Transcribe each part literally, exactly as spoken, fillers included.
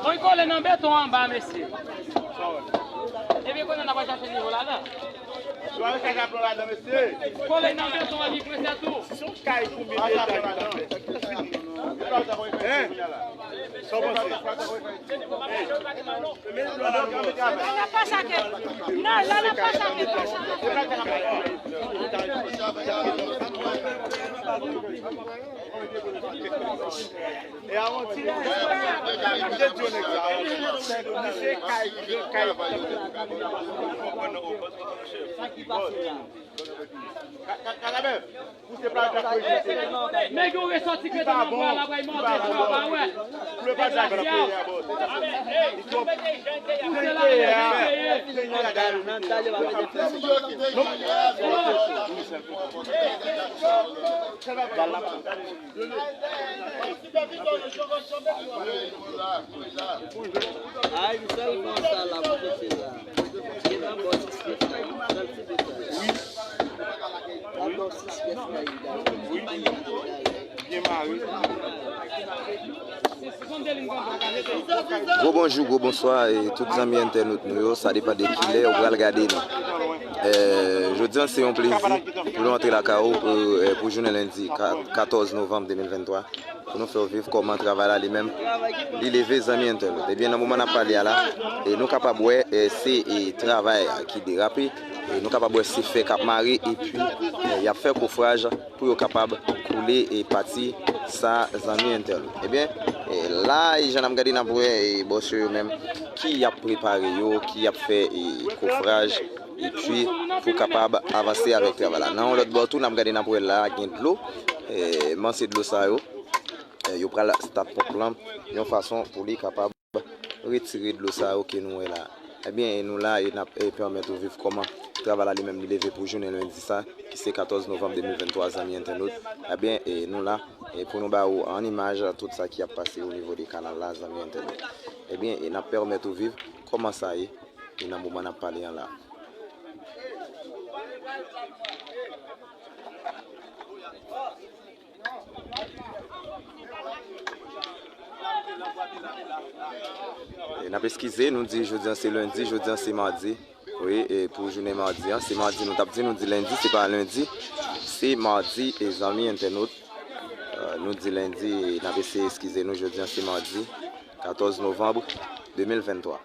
Mwen kole nan beton anba, mesye. Epi konnen n ap chache nivo ladan. Kole nan beton an, li prese tou. Hein? Sa w panse? Lala pa sake. Non, lala pa sake. E avanti, m te di w nèg sa, misye kay, kay. Sa ki pase la? Ka-, ka-, Kalabè, pouse plat la pou li. Nèg yo resòti ke nan pwa la, bay mòde sa, pa wè. Pouse la, mesye. Ay, m sèlman sa la pou kote la. Gen nan bò sis kèk kay, sèl ti bout la. Nan bò sis kèk kay la. Byen mare. Gwo bonjou, gwo bonswa, e tout zanmi entènot nou yo, sa depann de kilè ou pral gade nou. E, jodi a, se yon plezi pou nou antre lakay ou, e, pou jounen lendi ka-, katòz novanm de mil venntwa, pou nou fè w viv kòman travay la li menm, li leve, zanmi entènot. Ebyen, nan moman n ap pale a la, e nou kapab wè, e, se, e, travay ki derape, e nou kapab wè se fè k ap mare, epi, e, y ap fè kofraj pou yo kapab koule, e, pati sa, zanmi entènot. Ebyen, e, la, e, jan n ap gade, n ap wè, e, bòs yo, yo menm, ki ap prepare yo, ki ap fè, e, kofraj, epi pou kapab avanse avèk travay la. Nan yon lòt bò tou, n ap gade, n ap wè la, gen dlo, e, men se dlo sa yo, e, yo pral start ponp lan, yon fason pou li kapab retire dlo sa yo ke nou wè la. Ebyen, e nou la, e n ap, e, pèmèt ou viv kòman travay la li menm li leve pou jounen lendi sa, ki se katòz novanm de mil venntwa, zanmi entènot. Ebyen, e nou la, e pou nou ba ou an imaj tout sa ki ap pase o nivo de kanal la, zanmi entènot. Ebyen, e n ap pèmèt ou viv kòman sa ye, e nan moman n ap pale an la. E n ap eskize, nou di jodi a se lendi, jodi a se madi. Wi, e pou jounen madi a, se madi nou t ap di, nou di lendi, se pa lendi, se madi, e zanmi entènot, e, nou di lendi, e n ap eseye eskize nou, jodi a se madi, katòz novanm de mil venntwa.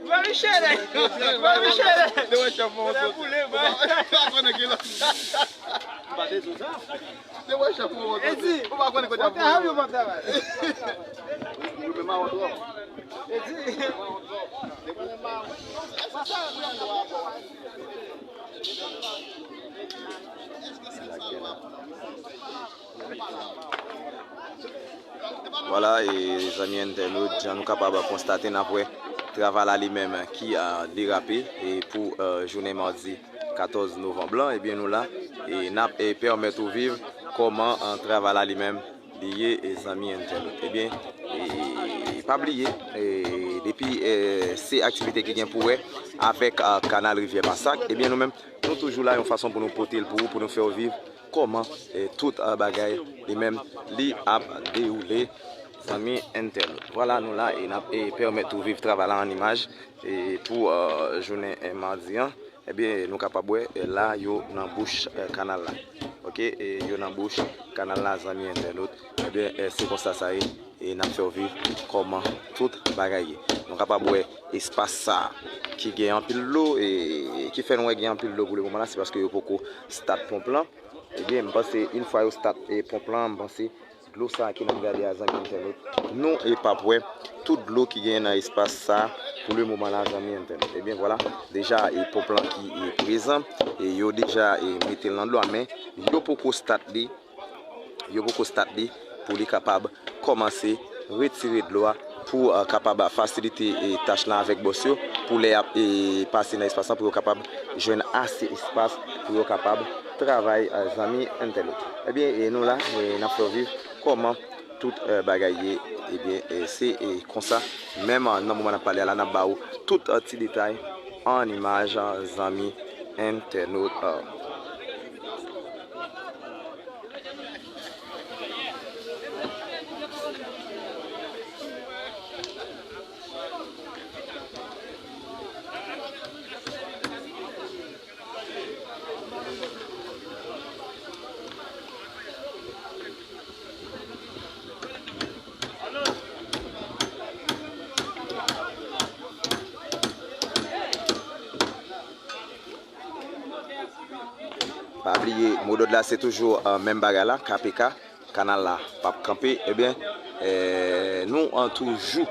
Mwen Michele! Mwen Michele! Te wè chèf mwen soti. Ou pa konnen ki lòt. M pa te di w sa. Te wè chèf mwen soti. Ou pa konnen kote ap travay, ou pa travay. Ou menm mawon twòp. Edi. Vwala, e zanmi entènot, jan nou kapab konstate, n ap wè travay la li menm ki, a, derape, e pou, e, jounen madi katòz novanm lan, ebyen nou la, e n ap, e, pèmèt ou viv kòman, e, travay la li menm li ye, e zanmi entènot. Ebyen, e, pa bliye, e, depi, e, se aktivite ki gen pou wè avèk, a, Kanal Rivyè Masak, ebyen nou menm, nou toujou la yon fason pou nou pote l pou ou, pou nou fè w viv kòman, e, tout, a, bagay li menm li ap dewoule, zanmi entènot. Vwala, nou la, e n ap, e, pèmèt ou viv travay la an imaj, e, pou, e, jounen, e, madi an. Ebyen, nou kapab wè, e, la, yo nan bouch, e, kanal la. Oke, e, yo nan bouch kanal la, zanmi entènot. Ebyen, e, se konsa sa ye, e n ap fè w viv kòman tout bagay ye. Nou kapab wè espas sa a ki gen anpil dlo, e ki fè nou wè gen anpil dlo pou le moman la, se paske yo poko start ponp lan. Ebyen, m panse, yon fwa yo start, e, ponp lan, m panse Dlo sa a ke n ap gade a, zanmi entènot, nou e p ap wè tout dlo ki genyen nan espas sa a pou le moman la, zanmi entènot. Ebyen, vwala, deja, e ponp lan ki, e, prezan, e yo deja, e mete l nan dlo a, men yo poko stat li, yo poko stat li pou li kapab kòmanse retire dlo a pou, e, kapab fasilite, e, tach lan avèk bòs yo pou lè y ap, e, pase nan espas lan pou yo kapab jwenn ase espas pou yo kapab travay, e, zanmi entènot. Ebyen, e nou la, e n ap fè w viv kòman tout, e, bagay ye. Ebyen, e se, e, konsa, menm, e, nan moman n ap pale a la, n ap ba ou tout, e, ti detay an imaj, e, zanmi entènot, e. Pa bliye, modòd la se toujou, e, menm bagay la, K P K, kanal la p ap kanpe. Ebyen, e, nou, e, toujou,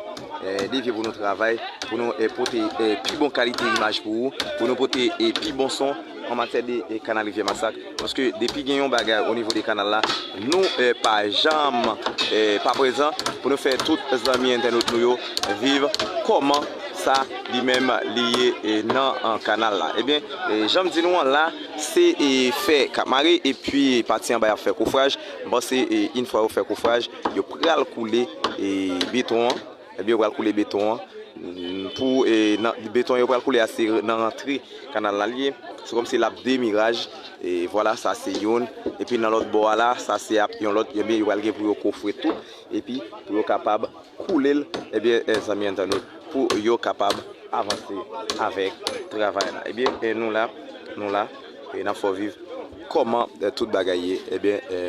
e, devye pou nou travay, pou nou, e, pote, e, pi bon kalite imaj pou ou, pou nou pote, e, pi bon son an matyè de, e, kanal Rivyè Masak. Paske depi gen yon bagay o nivo de kanal la, nou, e, pa janm, e, pa prezan pou nou fè tout zanmi entènot nou yo viv kòman sa li menm li ye, e, nan, e, kanal la. Ebyen, e, jan m di nou an la, se, e, fè k ap mare, epi pati anba y ap fè kofraj. M panse, e, yon fwa yo fè kofraj, yo pral koule, e, beton an. Ebyen, yo pral koule beton an, mm, pou, e, nan, beton yo pral koule a, se nan rantre kanal la l ye. Se kòmsi l ap de miraj. E vwala, sa se youn. Epi nan lòt bò a la, sa se ap yon lòt. Ebyen, yo pral gen pou yo kofre tout. Epi, pou yo kapab koule l, ebyen, e, zanmi entènot, pou yo kapab avanse avèk travay la. Ebyen, e, nou la, nou la, e n ap fè w viv kòman, e, tout bagay ye. Ebyen, e,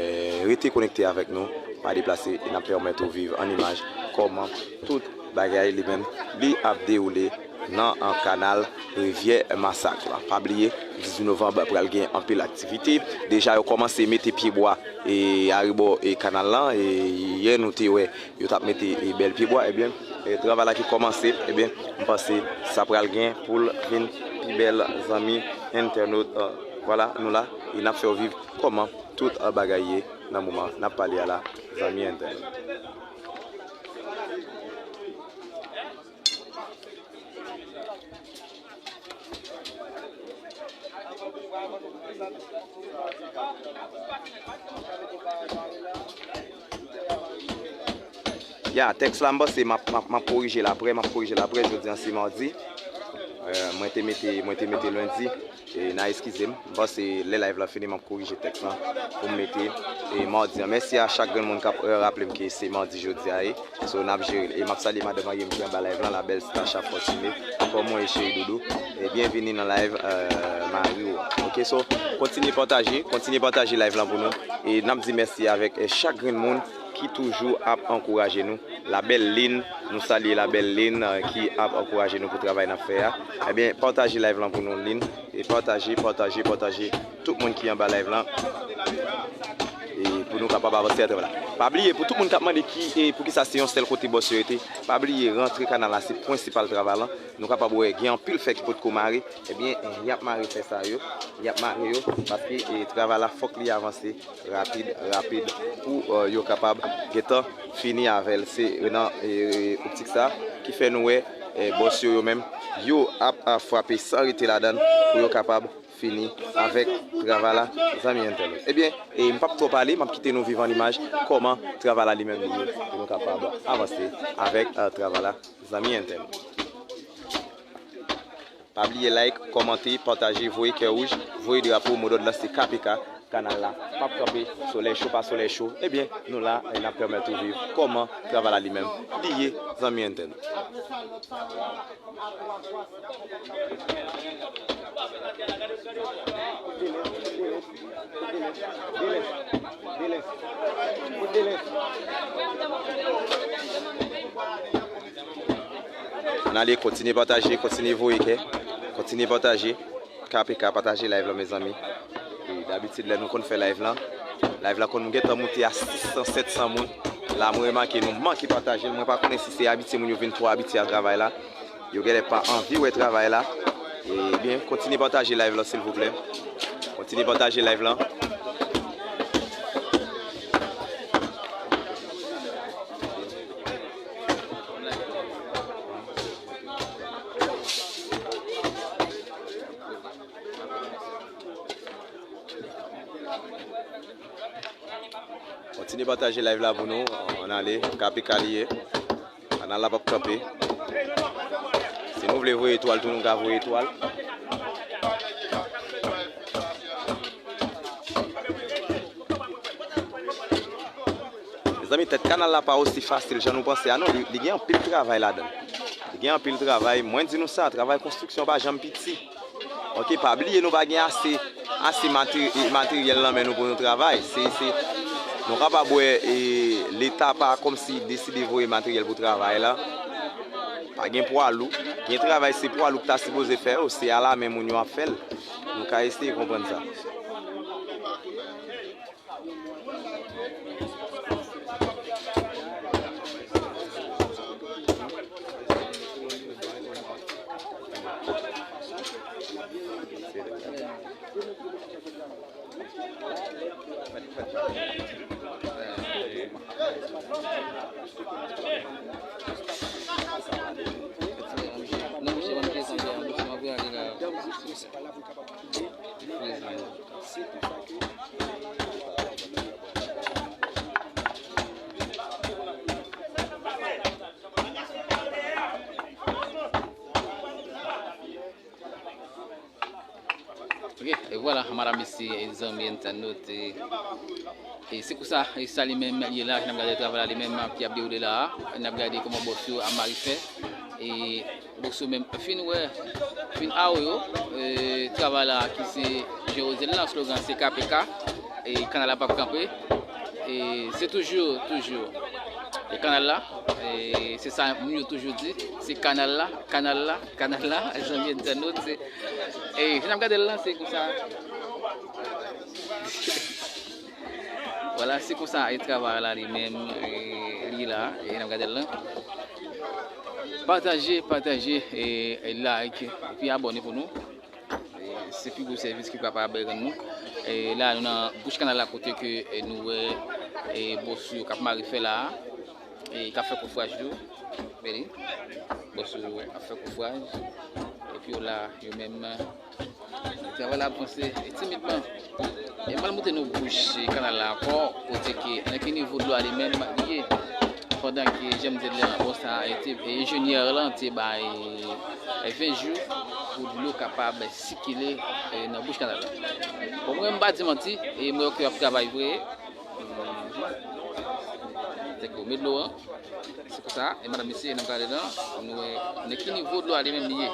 rete konekte avèk nou, pa deplase, e n ap pèmèt ou viv an imaj kòman tout bagay li menm, li ap dewoule nan, e, kanal Rivyè Masak la. Pa bliye, dizuit novanm pral gen anpil aktivite. Deja, yo kòmanse mete pyebwa, e, arebò, e, kanal lan. E, yè, nou te wè yo t ap mete, e, bèl pyebwa, ebyen, e, travay la ki kòmanse, ebyen, m panse sa pral gen pou l vin pi bèl, zanmi entènot, e, vwala, nou la, e n ap fè w viv kòman tout, e, bagay ye nan moman n ap pale a la, zanmi entènot. Ya, tèks la, m panse m ap, m ap, m ap korije l apre, m ap korije l apre. Jodi a se madi. E, mwen te mete, mwen te mete lendi. E, n a eskize m. M panse lè live la fini, m ap korije tèks lan pou m mete, e, madi an. Mèsi a chak grenn moun k ap, e, raple m ke se madi jodi a ye. So, n ap jere l. E m ap salye madanm Maryem ki anba live lan, la belle Stacha Fortuné. Kòman w ye, cheri doudou? E byenvini nan live, e, mari w. Oke, so, kontinye pataje, kontinye pataje live lan pou nou. E n ap di mèsi avèk, e, chak grenn moun ki toujou ap ankouraje nou. La belle Lynn, nou salye la belle Lynn, e, ki ap ankouraje nou pou travay n ap fè a. Ebyen, pataje live lan pou nou, Lynn. E pataje, pataje, pataje. Tout moun ki anba live lan. E pou nou kapab avanse atravè la. Pa bliye, pou tout moun k ap mande ki, e poukisa se yon sèl kote bòs yo rete, pa bliye, rantre kanal la se prensipal travay lan. Nou kapab wè, gen anpil fè ki potko mare. Ebyen, y ap mare fè sa yo. Y ap mare yo, paske, e, travay la fòk li avanse rapid, rapid, pou, e, yo kapab gentan fini avè l. Se nan, e, optik sa ki fè nou wè, e, bòs yo, yo menm, yo ap, a, frape san rete ladan l pou yo kapab fini avèk travay la, zanmi entènot. Ebyen, e m p ap twò pale, m ap kite nou viv an imaj kòman travay la li menm li ye, pou nou kapab avanse avèk, e, travay la, zanmi entènot. Pa bliye like, kòmante, pataje, voye kè wouj, voye drapo, modòd lan se K P K, kanal la p ap kanpe, solèy cho pa solèy cho. Ebyen, nou la, e n ap pèmèt ou viv kòman travay la li menm li ye, zanmi entènot. Ann ale, kontinye pataje, kontinye voye kè, kontinye pataje. K P K, pataje live lan, mezanmi. E dabitid, lè nou konn fè live lan, Live la konn gentan moute a sis san, sèt san moun. La, mwen remake nou manke pataje l. Mwen pa konnen si se abitye moun yo vin twò abitye a travay la. Yo genlè pa anvi wè travay la. Ebyen, kontinye pataje live la, silvouplè. Kontinye pataje live la. Kontinye pataje live la pou nou. Ann ale, K P K li ye. Kanal la p ap kanpe. Si nou vle voye etwal tou, nou ka voye etwal. Mezanmi, tèt kanal la pa osi fasil jan nou panse a non. Li, li gen anpil travay ladan l. Li gen anpil travay. Mwen di nou sa, travay konstriksyon pa janm piti. Ok, pa bliye nou pa gen ase, ase mate-, materyèl nan men nou pou nou travay. Se, se, nou kapab wè, e, Leta pa kòmsi deside voye materyèl pou travay la. Pa gen pwa lou. Gen travay se pwa lou ki ta sipoze fè yo, se alamen moun yo ap fè l. Nou ka eseye konprann sa. Ok, e vwala, madanm, mesye, e zanmi entènot, e, e se konsa, e sa li menm ye la, n ap gade travay la li menm ki ap dewoule la a, n ap gade kòman bòs yo ap mare fè, e bòs yo menm fin wè, fin awo yo, e travay la ki se Jewozèl la, slogan se K P K, e kanal la p ap kanpe, e se toujou, toujou, e kanal la, e se sa moun yo toujou di, se kanal la, kanal la, kanal la, zanmi entènot, se, e, jan n ap gade l lan, se konsa. Vwala, se konsa, e travay la li menm, e, li la, e n ap gade l lan. Pataje, pataje, e, e like, epi abòne pou nou. E, se pi gwo sèvis ki kapab rann nou. E, la, nou nan bouch kanal la kote ke, e, nou wè, e, bòs yo k ap mare fè la a. E k ap fè kofraj tou. Men li, bòs yo ap fè kofraj. Epi yo la, yo menm, travay la ap vanse, e, timidman. E m pral montre nou bouch kanal la ankò, kote ke, nan ki nivo dlo a li menm li ye. Pandan ke, jan m di l lan, bòs sa, e, te, e, enjenyè lan te bay, e, ven jou pou dlo kapab sikile, e, nan bouch kanal la. Bon, mwen, m pa di manti, e m wè ke y ap travay vre. Tèt gwo, met dlo an. Se konsa, e madanm, mesye, n ap gade la, nou wè nan ki nivo dlo a li menm li ye.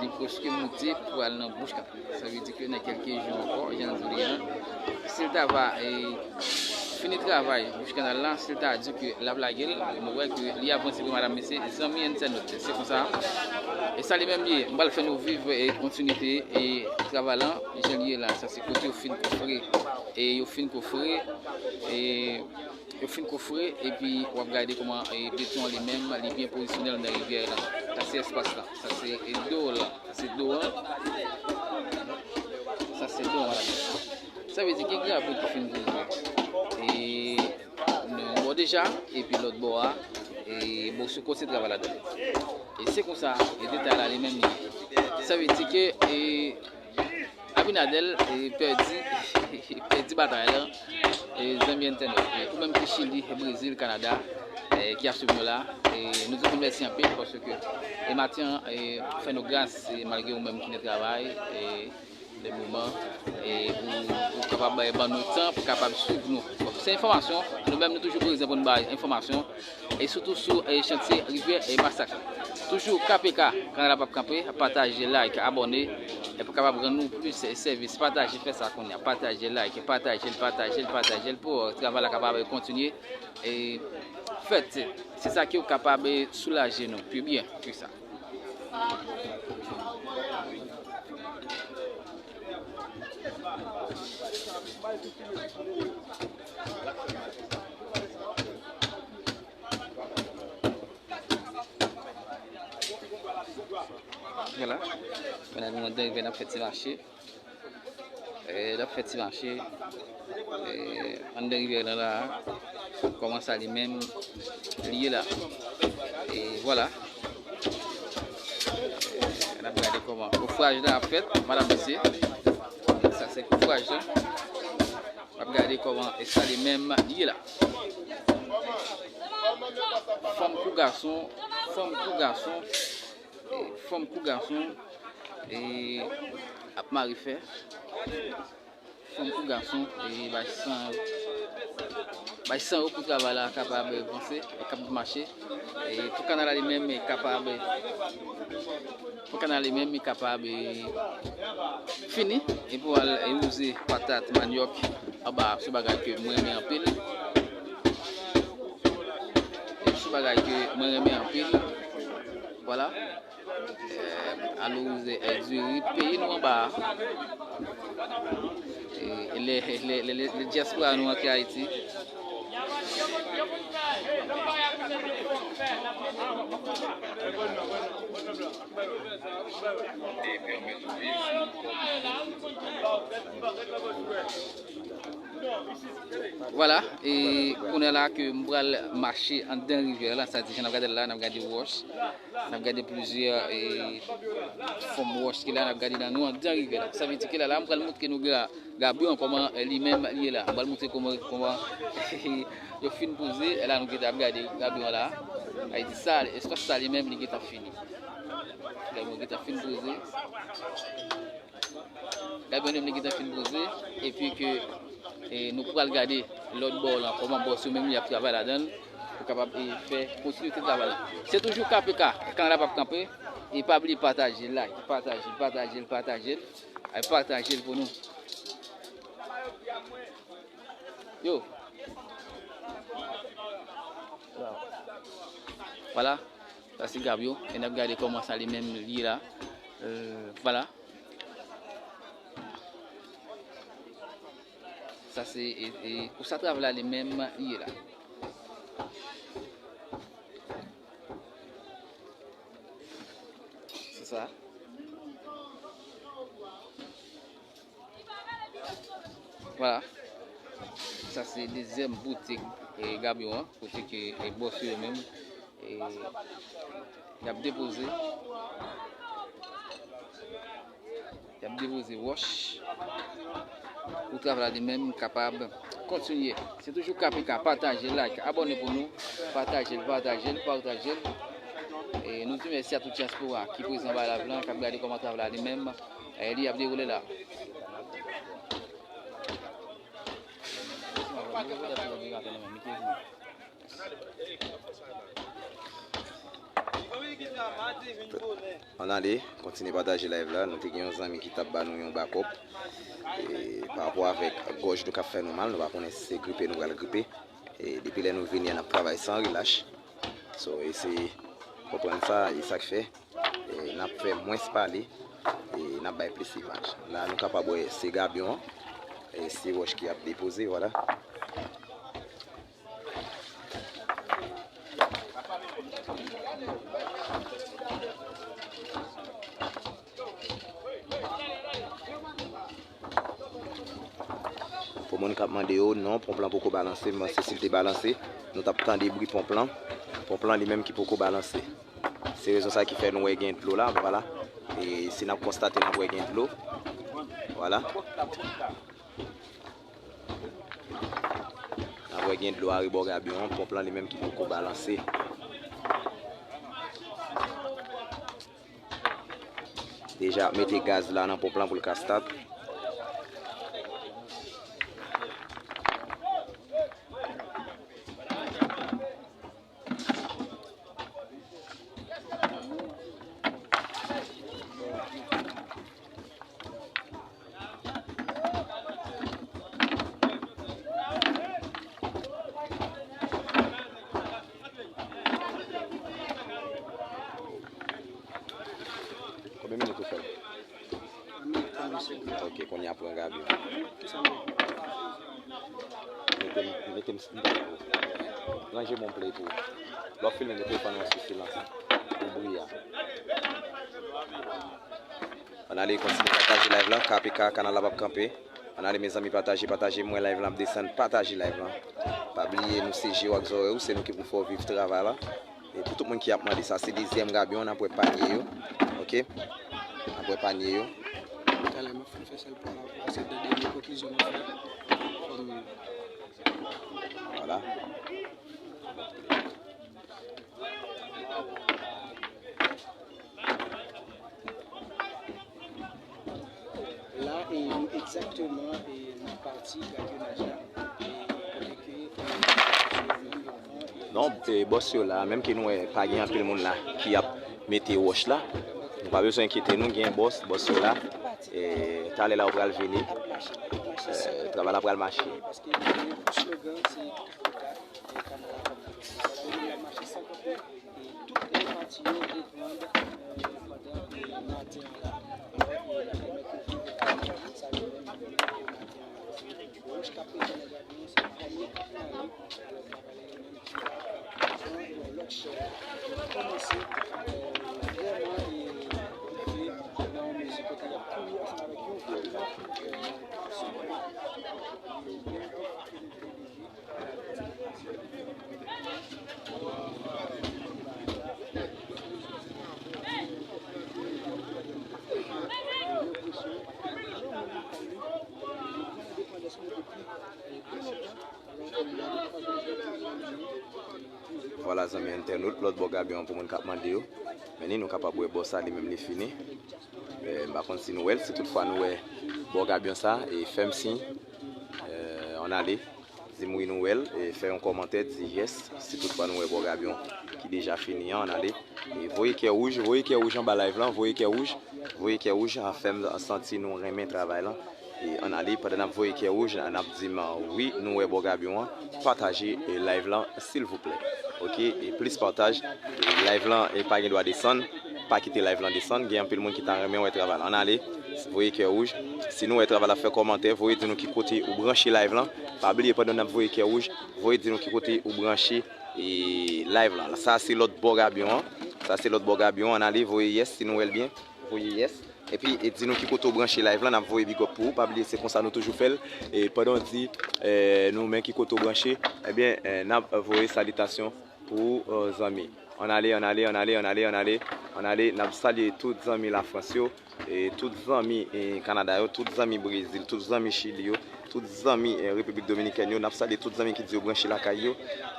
Li prèske moute pou al nan bouch kanal. Sa vle di ke nan kèlke jou ankò, jan n di l lan, si l ta va, e, fini travay bouch kanal la, si l ta di ke l ap lage l, nou wè ke li avanse vre, madanm, mesye, zanmi entènot. Se konsa. E sa li menm li ye. M pral fè nou viv, e, kontinite, e, travay lan, jan li ye la. Sa se kote yo fin kofre. E yo fin kofre, e yo fin kofre, epi w ap gade kòman, e, beton an li menm, li byen pozisyone nan rivyè lan. Sa se espas lan. Sa se, e, do lan. Sa se do an. Sa se do an, madanm. Sa vle di gen grabri ki fin poze. E, nan yon bò deja, epi lòt bò a, e, bò sou kote travay la dòmi. E se konsa, e detay la li menm li ye. Sa vle di ke, e, Abinader, e, pèdi, pèdi batay lan, e, zanmi entènot. E, ou menm ki Chili, Brezil, Kanada, e, ki ap swiv nou la, e, nou di nou mèsi anpil paske, e, maten an, e, fè nou gras, e, malgre ou menm ki nan travay, e, de moman, e, ou, ou kapab, e, ban nou tan pou kapab swiv nou. Bon, se enfòmasyon, nou menm nou toujou prezan pou nou bay enfòmasyon. E sitou sou, e, chantye rivyè, e, Masak la. Toujou K P K, kanal la p ap kanpe, pataje, like, abòne, e pou kapab rann nou plis, e, sèvis. Pataje, fè sa kounye a. Pataje, like, pataje l, pataje l, pataje l pou, e, travay la kapab kontinye, e, fèt. Se sa ki w kapab, e, soulaje nou pi byen ke sa. Rivyè n ap fè ti mache. Eh, n ap fè ti mache. Eh, anndan rivyè lan la, kòman sa li menm li ye la. E vwala. Eh, n ap gade kòman kofraj la ap fèt, madanm mesye. Sa se kofraj la. N ap gade kòman e sa li menm li ye la. Fanm kou gason, fanm kou gason, e fanm kou gason, e ap mare fè. Fanm kou gason, e bay san, bay san yo pou travay la kapab vanse, e kapab mache. E pou kanal la li menm, e kapab, pou kanal li menm, e kapab, e fini. E pou al, e wouze patat, manyòk, anba, se bagay ke mwen renmen anpil. E se bagay ke mwen renmen anpil. Vwala. Eh, al wouze, eh, diri peyi nou anba a. Eh, lè, lè, lè, lè, lè dyaspora nou antre Ayiti. Vwala, e kounye a la ke m pral mache anndan rivyè la, sa di jan n ap gade l la, n ap gade wòch, n ap gade plizyè, e, fòm wòch ki la, n ap gade nan nou anndan rivyè la. Sa vle di ke la, la, m pral montre nou gra-, gabyon kòman, e, li menm li ye la. M pral montre kòman, kòman yo fin poze, e la nou gentan ap gade gabyon la. Sa vle di sa, espas sa li menm li gentan fini. Gabyon gentan fin poze. Gade menm li gentan fin poze, epi ke, e, nou pral gade lòt bò lan, kòman bòs yo menm y ap travay ladan l, pou kapab, e, fè kontinite travay la. Se toujou K P K, kanal la p ap kanpe, e pa bliye pataje, like, pataje, pataje, pataje, ay, pataje l pou nou. Yo. Vwala. Sa se gabyon. E n ap gade kòman sa li menm li ye la. Euh, vwala. Sa se, e, e, konsa travay la li menm li ye la. Se sa. Vwala. Sa se dezyèm boutik, e, gabyon an, kote ke, e, bòs yo menm, e, y ap depoze, y ap depoze wòch pou travay la li menm kapab kontinye. Se toujou K P K, pataje, like, abòne pou nou, pataje l, pataje l, pataje l. E nou di mèsi a tout dyaspora ki prezan anba live lan, k ap gade kòman travay la li menm. E li ap dewoule la. Ann ale, kontinye pataje live la. Nou te gen yon zanmi ki t ap ba nou yon bakòp. E, pa rapò avèk gòj nou k ap fè nou mal, nou pa konnen si se gripe nou pral gripe. E depi lè nou vini an, n ap travay san relach. So, e se konprann sa, e sa k fè, e, n ap fè mwens pale, e n ap bay plis imaj. La, nou kapab wè se gabyon an, e se wòch ki ap depoze, vwala. Pou moun k ap mande yo, non, ponp lan poko balanse, m panse si l te balanse, nou t ap tande bri ponp lan. Ponp lan li menm ki poko balanse. Se rezon sa ki fè nou wè gen dlo la, vwala. E si n ap konstate, n ap wè gen dlo. Vwala. N ap wè gen dlo arebò gabyon an, ponp lan li menm ki poko balanse. Deja ap mete gaz la nan ponp lan pou l ka start. Konbyen minit ou fè l? Yon minit trannde segonn. Ok, kounye a pran gabyon. Mete m, mete m, m pale pou ou. Ranje bon play pou ou. Lè w ap filme, mete w nan yon sou silans. Pou bri a. Ann ale kontinye pataje live lan, K P K, kanal la p ap kanpe. Ann ale mezanmi, pataje, pataje, m wè live lan ap desann, pataje live lan. Pa bliye nou se je w ak zòrèy ou, se nou ki pou fè w viv travay la. E pou tout moun ki ap mande, sa se dezyèm gabyon, n ap wè panye yo. Oke? N ap wè panye yo. Talè m ap fin fè sèl pwen la, se de dènye konklizyon m ap fè. Kòm Vwala. La, e, nou egzakteman, e, nan pati gagionaj la, e, kote ke, e, Non, e, bòs yo la, menm ke nou wè pa gen anpil moun la ki ap mete wòch la. Nou pa bezwen enkyete nou, gen bòs, bòs yo la. E, talè la yo pral vini. E, travay la pral mache. Tout pati yo reprann, eh, pandan, eh, maten an la. Alò, eh, n ap pèmèt yo vin sa yo menm, eh, maten an la. Jiskaprezan, nèg la di nou se panye k ap pale. Alò, travay la yo menm ki pran yon lòt chèn. Kòmanse, eh, vrèman, eh, rive nan yon mezi kote y ap kouri ansanm avèk yon vye blan, eh, k ap sou pye. Vwala, zanmi entènot, lòt bò gabyon an pou moun k ap mande yo. Men ni nou kapab wè bò sa li menm li fini. Eh, m pa konn si nou wè l, si toutfwa nou wè bò gabyon sa, e fè m siy. Eh, ann ale. Di m wi nou wè l, e fè yon kòmantè, di yes, si toutfwa nou wè bò gabyon ki deja fini an, ann ale. E voye kè wouj, voye kè wouj anba live lan, voye kè wouj, voye kè wouj, a fè m santi nou renmen travay lan. E ann ale, pandan n ap voye kè wouj, n ap di m wi nou wè bò gabyon an, pataje, e, live lan, silvouplè. Oke, e plis pataj, e live lan, e pa gen dwa desann, pa kite live lan desann, gen anpil moun ki ta renmen wè travay lan. Ann ale, voye kè wouj. Si nou wè travay la, fè kòmantè, voye di nou ki kote ou branche live lan. Pa bliye pandan n ap voye kè wouj, voye di nou ki kote ou branche, e, live lan. Sa se lòt bò gabyon an. Sa se lòt bò gabyon an. Ann ale, voye yes si nou wè l byen. Voye yes. Epi, e, di nou ki kote ou branche live lan, n ap voye big up pou ou. Pa bliye, se konsa nou toujou fè l. E pandan w di, e, nou men ki kote ou branche, ebyen, e, n ap voye salitasyon pou ou, e, zanmi. Ann ale, ann ale, ann ale, ann ale, ann ale, ann ale. N ap salye tout zanmi Lafrans yo, e tout zanmi, e, Kanada yo, tout zanmi Brezil, tout zanmi Chili yo, tout zanmi, e, Repiblik Dominikèn yo. N ap salye tout zanmi ki di yo branche lakay yo.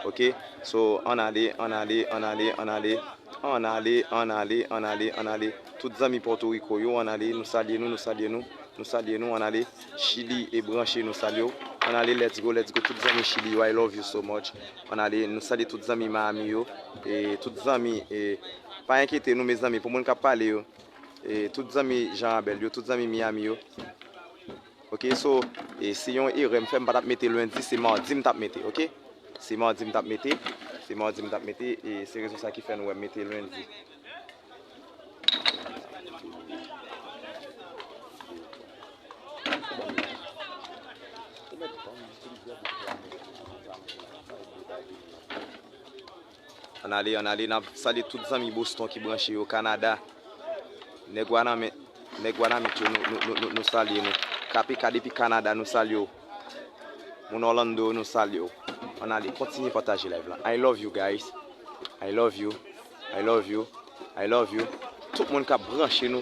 Oke? So, ann ale, ann ale, ann ale, ann ale. Ann ale, ann ale, ann ale, ann ale. Tout zanmi Pòtoriko yo, ann ale, nou salye nou, nou salye nou, nou salye nou, ann ale. Chili e branche, nou salye w. Ann ale, let's go, let's go. Tout zanmi Chili yo, I love you so much. Ann ale, nou salye tout zanmi Miami yo, e tout zanmi, e pa enkyete nou, mezanmi, pou moun k ap pale yo, e tout zanmi Jan Abèl yo, tout zanmi Miami yo. Oke, so, e se yon erè m fè, m pa t ap mete lendi, se madi m t ap mete, oke? Se madi m t ap mete, se madi m t ap mete, e se rezon sa ki fè nou wè m mete lendi. Ann ale, ann ale, n ap salye tout zanmi Boston ki branche yo, Kanada. Nèg Wanament, nèg Wanament yo, nou, nou, nou, nou, nou salye nou. K P K depi Kanada, nou salye w. Moun Orlando, nou salye w. Ann ale, kontinye pataje live lan. I love you, guys. I love you. I love you. I love you. Tout moun k ap branche nou.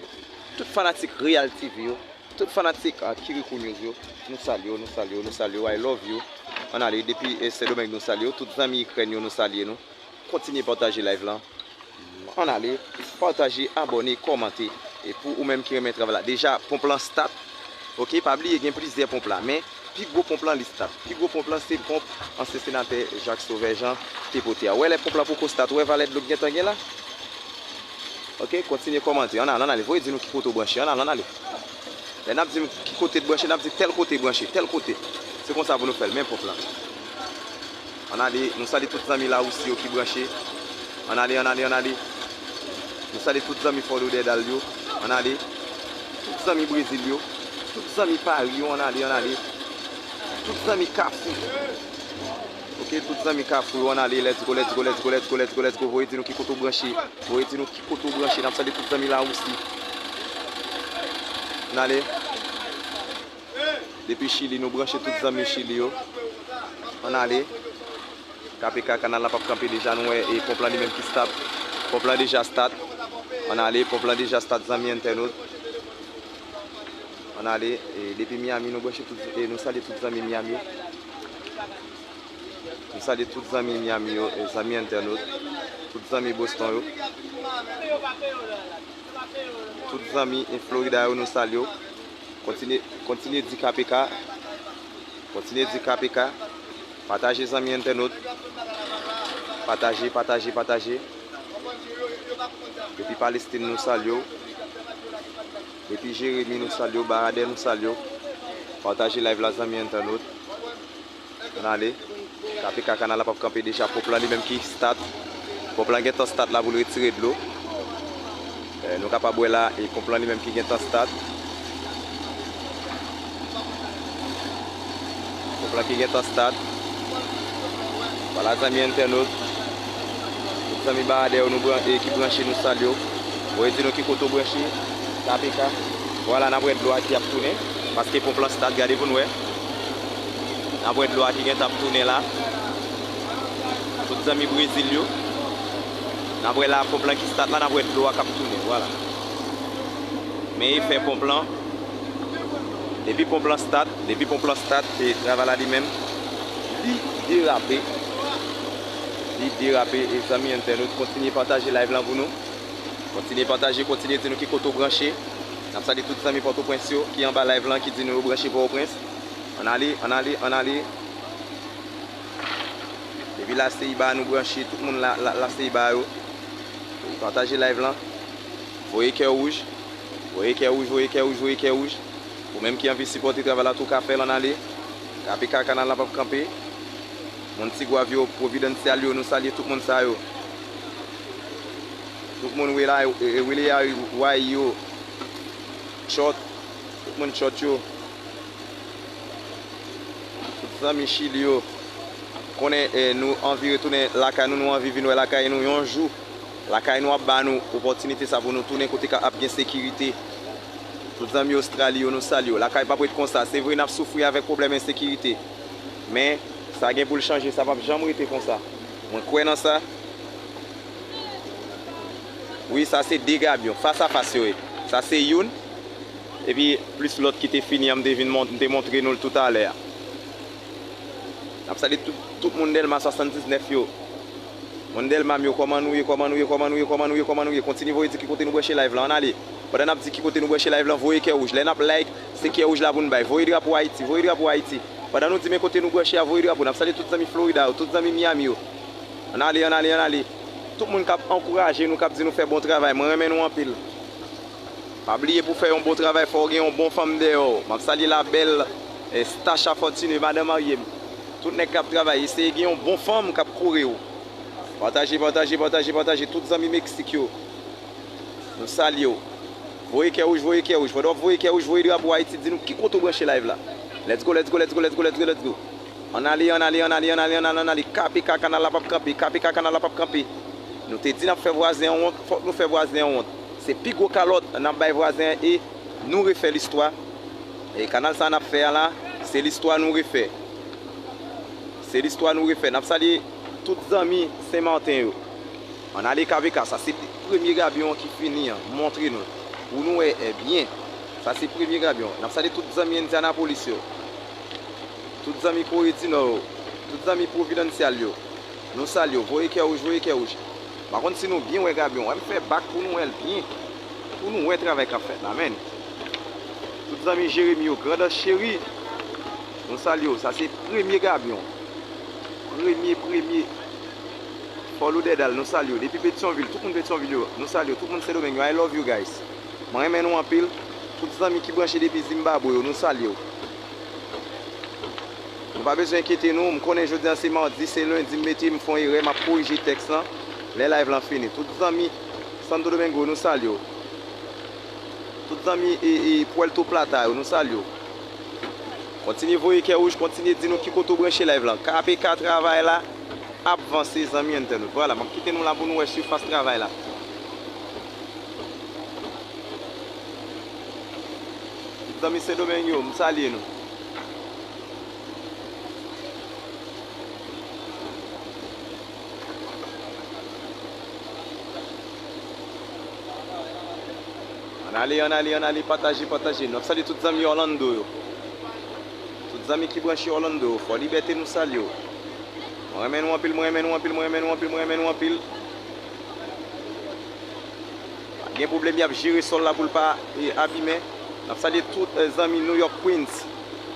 Tout fanatik Real T V yo. Tout fanatik, ah, Kirikou News yo. Nou salye w, nou salye w, nou salye w. I love you. Ann ale, depi, eh, Sendomeng, nou salye w. Tout zanmi Ikrèn yo, nou salye nou. Kontinye pataje live lan. Ann ale, pataje, abòne, kòmante. E pou ou menm ki renmen travay la, deja, ponp lan start. Oke, pa bliye gen plizyè ponp la, men pi gwo ponp lan li start. Pi gwo ponp lan se ponp ansyen senatè Jacques Sauveur Jean te pote a. Ou wè lè ponp lan poko start, ou wè valè dlo k gentan gen la? Oke, kontinye kòmante. Ann ale, ann ale, voye di nou ki kote w branche. Ann ale, ann ale. Lè n ap di m ki kote t branche, n ap di tèl kote branche, tèl kote. Se konsa pou nou fè l, men ponp lan. Ann ale, nou salye tout zanmi Lawousi yo ki branche. Ann ale, ann ale, ann ale. Nou salye tout zanmi Fort Lauderdale yo. Ann ale. Tout zanmi Brezil yo. Tout zanmi Pari yo, ann ale, ann ale. Tout zanmi Kafou. Oke, tout zanmi Kafou yo, ann ale, let's go, let's go, let's go, let's go, let's go, let's go. Voye di nou ki kote w branche. Voye di nou ki kote w branche. N ap salye tout zanmi Lawousi. Ann ale. Depi Chili, nou branche tout zanmi Chili yo. Ann ale. K P K kanal la p ap kanpe deja, nou wè, e, ponp lan li menm ki start. Ponp lan deja start. Ann ale, ponp lan deja start, zanmi entènot. Ann ale, e, depi Miami, nou branche tout, e, nou salye tout zanmi Miami yo. Nou salye tout zanmi Miami yo, e, zanmi entènot, tout zanmi Boston yo, tout zanmi, e, Florida yo, nou salye w. Kontinye, kontinye di K P K, kontinye di K P K, pataje zanmi entènot, pataje, pataje, pataje. Depi Palestin, nou salye w. Depi Jeremi, nou salye w. Baradè, nou salye w. Pataje live la, zanmi entènot. Ann ale. K P K kanal la p ap kanpe deja. Ponp lan li menm ki start. Ponp lan gentan start la pou l retire dlo. Eh, nou kapab wè la, e ponp lan li menm ki gentan start. Ponp lan ki gentan start. Vwala, zanmi entènot. Tout zanmi Baradè yo nou bran-, e ki branche, nou salye w. Voye di nou ki kote w branche. K P K. Vwala, n ap wè dlo a ki ap tounen. Paske ponp lan start, gade pou n wè. N ap wè dlo a ki gentan ap tounen la. Tout zanmi Brezil yo. N ap wè la, ponp lan ki start la, n ap wè dlo a k ap tounen. Vwala. Men efè ponp lan. Depi ponp lan start, depi ponp lan start, e travay la li menm, li derape. Li derape, e zanmi entènot, kontinye pataje live lan pou nou. Kontinye pataje, kontinye di nou ki kote w branche. N ap salye tout zanmi Pòtoprens yo ki anba live lan, ki di nou yo branche Pòtoprens. Ann ale, ann ale, ann ale. Depi Laseyiba nou branche, tout moun la, la, Laseyiba yo. Pataje live lan. Voye kè wouj. Voye kè wouj, voye kè wouj, voye kè wouj. Ou menm ki anvi sipòte travay la tou ka fè l, ann ale. K P K kanal la p ap kanpe. Moun Tigwav yo, Providencial yo, nou salye tout moun sa yo. Tout moun Wela-, e, e, William Way yo. Chòt. Tout moun Chòt yo. Tout zanmi Chili yo. Konnen, e, nou anvi retounen lakay nou, nou anvi vin wè lakay nou yon jou. Lakay nou ap ba nou opòtinite sa pou nou tounen kote k ap gen sekirite. Tout zanmi Ostrali yo, nou salye w. Lakay p ap ret konsa. Se vre, n ap soufri avèk pwoblèm ensekirite. Men, sa gen pou l chanje, sa p ap janm rete konsa. Mwen kwè nan sa. Wi, sa se de gabyon, fas a fas yo ye. Sa se youn, epi plis lòt ki te fini an, m te vin mont-, m te montre nou l toutalè a. N ap salye tout, tout moun Dèlma swasanndiznèf yo. Moun Dèlma m yo, kòman nou ye, kòman nou ye, kòman nou ye, kòman nou ye, kòman nou ye? Kontinye voye di ki kote nou branche live lan, ann ale. Pandan n ap di ki kote nou branche live lan, voye kè wouj. Lè n ap like, se kè wouj la pou n bay. Voye drapo Ayiti, voye drapo Ayiti. Pandan nou di men kote nou branche a, voye drapo. N ap salye tout zanmi Florida yo, tout zanmi Miami yo. Ann ale, ann ale, ann ale. Tout moun k ap ankouraje nou, k ap di nou fè bon travay, mwen renmen nou anpil. Pa bliye pou fè yon bon travay, fò w gen yon bon fanm dèyè w. M ap salye la bèl, eh, Stacha Fortuné, madan marye m. Tout nèg k ap travay, eseye gen yon bon fanm k ap kouri w. Pataje, pataje, pataje, pataje. Tout zanmi Meksik yo, nou salye w. Voye kè wouj, voye kè wouj. Pandan w ap voye kè wouj, voye drapo Ayiti, di nou ki kote w branche live la. Let's go, let's go, let's go, let's go, let's go, let's go. Ann ale, ann ale, ann ale, ann ale, ann ale, ann ale. K P K kanal la p ap kanpe, K P K kanal la p ap kanpe. Nou te di n ap fè vwazen an wont, fòk nou fè vwazen an wont. Se pi gwo kalòt n ap bay vwazen an e nou refè listwa. E kanal sa n ap fè a la, se listwa nou refè. Se listwa nou refè. N ap salye tout zanmi Sen Maten yo. Ann ale K V K, sa se premye gabyon an ki fini an. M montre nou. Pou nou wè, eh, byen. Sa se premye gabyon. N ap salye tout zanmi Indianapolis yo. Tout zanmi Kore di Nò yo. Tout zanmi Providencial yo. Nou salye w. Voye kè wouj, voye kè wouj. M pa konn si nou byen wè gabyon. Wè m fè bak pou nou wè l byen. Pou nou wè travay k ap fèt la, menn. Tout zanmi Jeremi yo, Grandans Cheri. Nou salye w. Sa se premye gabyon. Premye, premye. Fò Lodèdal, nou salye w. Depi Petyonvil, tout moun Petyonvil yo, nou salye w. Tout moun Sendomeng yo, I love you guys. Mwen renmen nou anpil. Tout zanmi ki branche depi Zimbabwe yo, nou salye w. Nou pa bezwen enkyete nou, m konnen jodi a se madi, se lendi, m mete, m fè yon erè, m ap korije tèks lan lè live lan fini. Tout zanmi Santo Domingo, nou salye w. Tout zanmi e, e Puerto Plata yo, nou salye w. Kontinye voye kè wouj, kontinye di nou ki kote w branche live lan. K P K travay la ap vanse, zanmi entènot. Vwala, m ap kite nou la pou nou wè sifas travay la. Zanmi Sendomeng yo, m salye nou. Ann ale, ann ale, ann ale, pataje, pataje. Nou ap salye tout zanmi Orlando yo. Tout zanmi ki branche Orlando yo. Fò Libète, nou salye w. Mwen renmen nou anpil, mwen renmen nou anpil, mwen renmen nou anpil, mwen renmen nou anpil. Pa gen pwoblèm, y ap jere sòl la pou l pa, e, abimen. N ap salye tout, e, zanmi New York, Queens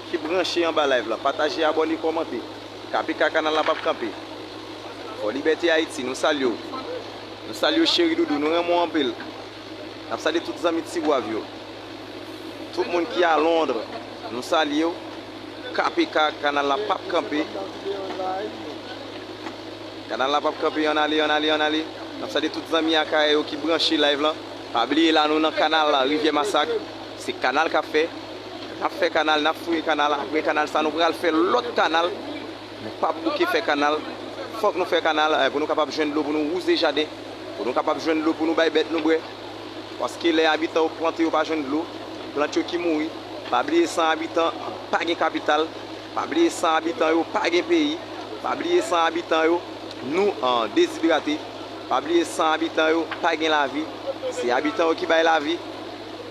ki branche anba live la. Pataje, abòne, kòmante. K P K, kanal la p ap kanpe. Fò Libète Ayiti, nou salye w. Nou salye w, cheri doudou, nou renmen w anpil. N ap salye tout zanmi Tigwav yo. Tout moun ki a Londres, nou salye w. K P K, kanal la p ap kanpe. Kanal la p ap kanpe, ann ale, ann ale, ann ale. N ap salye tout zanmi Akayè yo ki branche live lan. Pa bliye la, nou nan kanal la, Rivyè Masak. Se kanal k ap fè. N ap fè kanal, n ap fouye kanal. Apre kanal sa, nou pral fè lòt kanal. Nou p ap bouke fè kanal. Fòk nou fè kanal, eh, pou nou kapab jwenn dlo, pou nou wouze jaden, pou nou kapab jwenn dlo, pou nou bay bèt nou bwè. Paske lè abitan yo plante, yo pa jwenn dlo, plant yo ki mouri. Pa bliye, san abitan, pa gen kapital. Pa bliye, san abitan yo, pa gen peyi. Pa bliye, san abitan yo, nou, an, dezidrate. Pa bliye, san abitan yo, pa gen lavi. Se abitan yo ki bay lavi.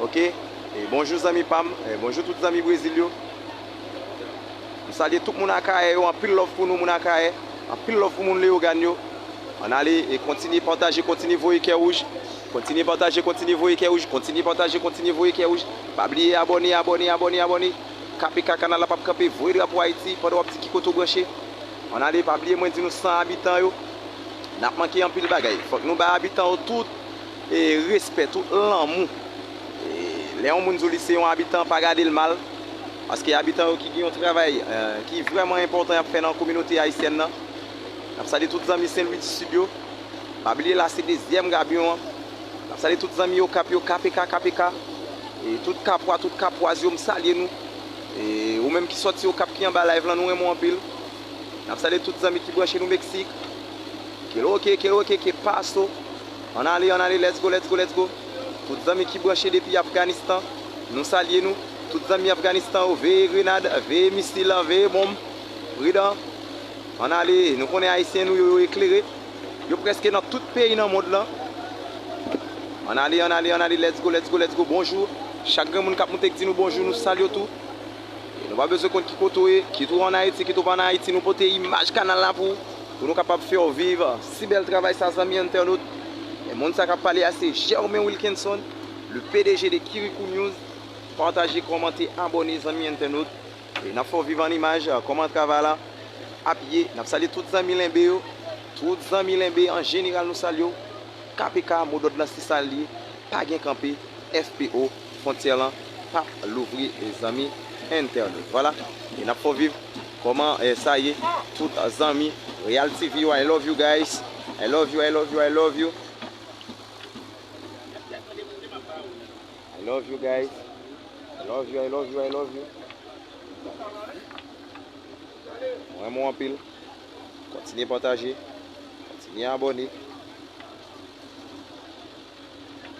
Oke? E bonjou, zanmi pa m. E bonjou, tout zanmi Brezil yo. M salye tout moun Akayè yo, anpil love pou nou moun Akayè, anpil love pou moun Leyogàn yo. Ann ale e kontinye pataje, kontinye voye kè wouj. Kontinye pataje, kontinye voye kè wouj, kontinye pataje, kontinye voye kè wouj. Pa bliye abòne, abòne, abòne, abòne. K P K, kanal la p ap kanpe, voye drapo Ayiti pandan w ap di ki kote w branche. Ann ale, pa bliye mwen di nou san abitan yo, n ap manke anpil bagay. Fòk nou bay abitan yo tout e, respè, tout lanmou. E, lè yon moun di w li se yon abitan, pa gade l mal, paske abitan yo ki gen yon travay, e, ki vrèman enpòtan y ap fè nan kominote ayisyèn nan. N ap salye tout zanmi Sen Lwi di Sid yo. Pa bliye la se dezyèm Gabyon an. N ap salye tout zanmi Okap yo, K P K, K P K. E, tout Kapwa, tout Kapwaz yo, m salye nou. E, ou menm ki sòti Okap ki anba live lan, nou renmen w anpil. N ap salye tout zanmi ki branche nou Meksik. Que lo que, que lo que, que paso. Ann ale, ann ale, let's go, let's go, let's go. Tout zanmi ki branche depi Afganistan, nou salye nou. Tout zanmi Afganistan yo, veye grenad, veye misil, veye bonm. Pridan. Ann ale, nou konnen Ayisyen nou yo, yo eklere. Yo prèske nan tout peyi nan mond lan. Ann ale, ann ale, ann ale, let's go, let's go, let's go. Bonjou. Chak grenn moun k ap moute k di nou bonjou, nou salye w tou. E nou pa bezwen konn ki kote w ye, kit ou ann Ayiti, kit ou pa ann Ayiti, nou pote imaj kanal la pou, pou nou kapab fè w viv si bèl travay sa, zanmi entènot. E moun sa k ap pale a se Germain Wilkinson, le P D G de Kirikou News. Pataje, kòmante, abòne, zanmi entènot. E n ap fè w viv an imaj, kòman travay la ap ye. N ap salye tout zanmi Lenbe yo, tout zanmi Lenbe an jeneral, nou salye w. K P K, modòd lan se sa l ye, pa gen kanpe, F P O, fwontyè lan p ap louvri, e, zanmi entènot. Vwala, e n ap fè w viv kòman, e, sa ye, tout zanmi Real T V yo, I love you guys, I love you, I love you, I love you, I love you guys, I love you, I love you, I love you. Mwen renmen w anpil. Kontinye pataje. Kontinye abòne.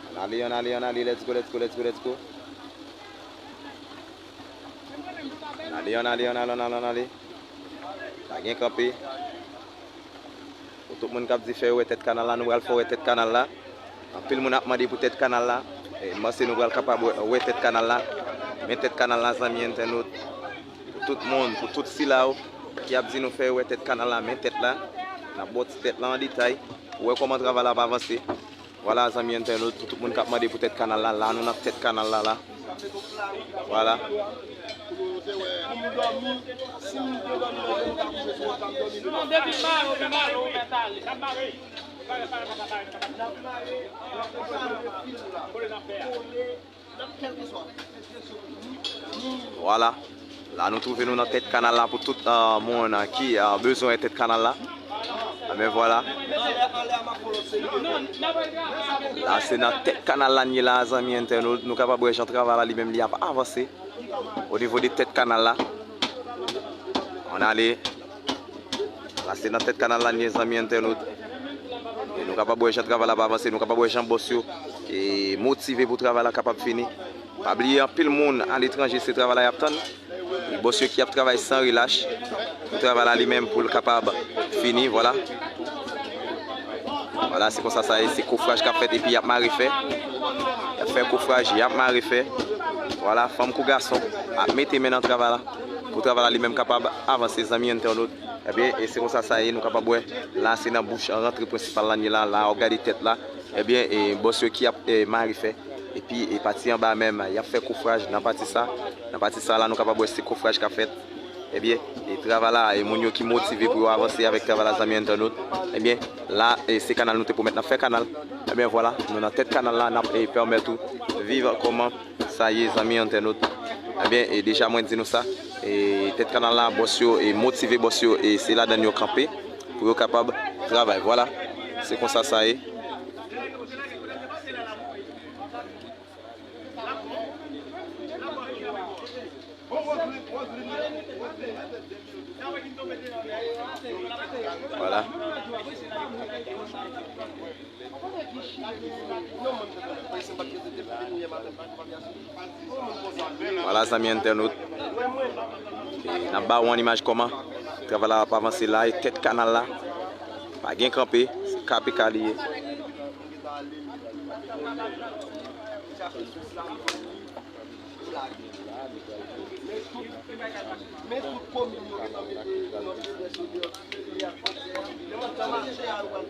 Ann ale, ann ale, ann ale. Let's go, let's go, let's go, let's go. Ann ale, ann ale, ann ale, ann ale, ann ale. Pa gen kanpe. Pou tout moun k ap di fè yo wè tèt kanal la, nou pral fè w wè tèt kanal la. Anpil moun ap mande pou tèt kanal la. E, m panse nou pral kapab wè, wè tèt kanal la. Men tèt kanal la, zanmi entènot. Pou tout moun, pou tout sila yo ki ap di nou fè yo wè tèt kanal la, men tèt la. N ap ba w ti tèt la an detay. Pou wè kòman travay la ap avanse. Vwala, zanmi entènot, pou tout moun k ap mande pou tèt kanal la, la nou nan tèt kanal la, la. Vwala. Vwala. La nou twouve nou nan tèt kanal la pou tout, ah, moun, ah, ki, ah, bezwen tèt kanal la. Enben vwala. La se nan tèt kanal la n ye la, zanmi entènot. Nou kapab wè jan travay la li menm li ap avanse o nivo de tèt kanal la. Ann ale. La se nan tèt kanal la n ye, zanmi entènot. E nou kapab wè jan travay la ap avanse, nou kapab wè jan bòs yo, e, motive pou travay la kapab fini. Pa bliye, anpil moun aletranje, se travay la y ap tann. E bòs yo ki ap travay san relach pou travay la li menm pou l kapab fini, vwala. Vwala, se konsa sa ye, se kofraj k ap fèt epi y ap mare fè. Y ap fè kofraj, y ap mare fè. Vwala, fanm kou gason ap mete men nan travay la pou travay la li menm kapab avanse, zanmi entènot. Ebyen, e se konsa sa ye, nou kapab wè, la se nan bouch rantre prensipal la n ye la, la w ap gade tèt la. Ebyen, e bòs yo ki ap, e, mare fè. Epi, e pati anba menm, y ap fè kofraj nan pati sa. Nan pati sa la, nou kapab wè se kofraj k ap fèt. Ebyen, e travay la, e moun yo ki motive pou yo avanse avèk travay la, zanmi entènot. Ebyen, la, e se kanal nou te pwomèt n ap fè kanal. Ebyen, vwala, nou nan tèt kanal la, n ap, e, pèmèt ou viv kòman sa ye, zanmi entènot. Ebyen, e deja mwen di nou sa, e tèt kanal la, bòs yo, e motive bòs yo, e se ladan yo kanpe pou yo kapab travay. Vwala, se konsa sa ye. Vwala. Vwala, zanmi entènot. E n ap ba w yon imaj kòman travay la ap avanse la, e tèt kanal la. Pa gen kanpe, se K P K li ye. Men tout, men tout komin yo gentan mete nan biznis yo deyò, tout peyi a fòse a. Men mwen sa mache a yo pral.